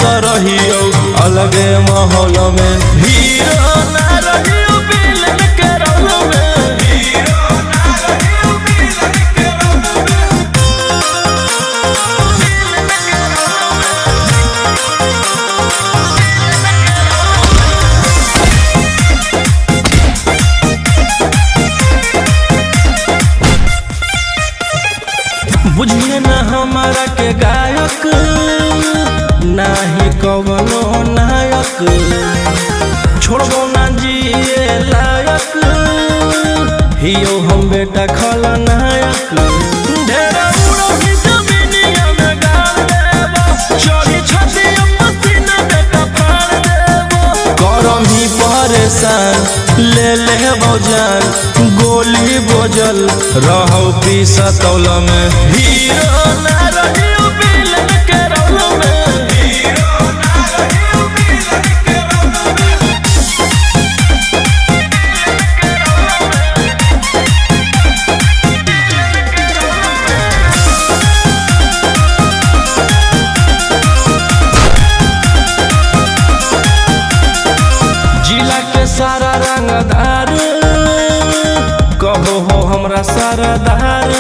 तो रहियो अलगे माहौल में। हीरो ना रहियो विलन के रोल में। हीरो ना रहियो विलन के रोल में। बुझिए ना हमारा के गायक, नाही कवनो नायक, छोड़बो ना जिए लायक, हियो हम बेटा खलनायक। ढेरा उड़ो ही जमीनिया में गाड़ देबो, चोरी छतिया पसीना बेटा फाड़ देबो। करम ही परेशान ले लेबो जान, गोली बोजल रहो पीसा तौल में। हीरो ना रहियो विलन के रोल में। हीरो ना रहियो विलन के रोल में। जिला के सारा रंगदार कहो हो हमरा सरदार,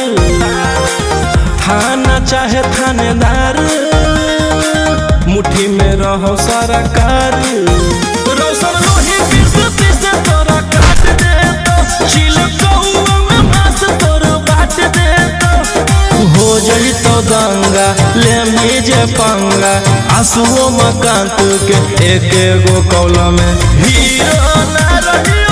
थाना चाहे थानेदार, मुट्ठी में रहो सरकार। रोशन लोही पीस पीस तोरा काट देतो, चिल कौआ में मांस तोरा बाट देतो। हो जइतो दंगा ले जे पंगा, आंसुओं मकान के एक एगो कौला में। हीरो ना रही।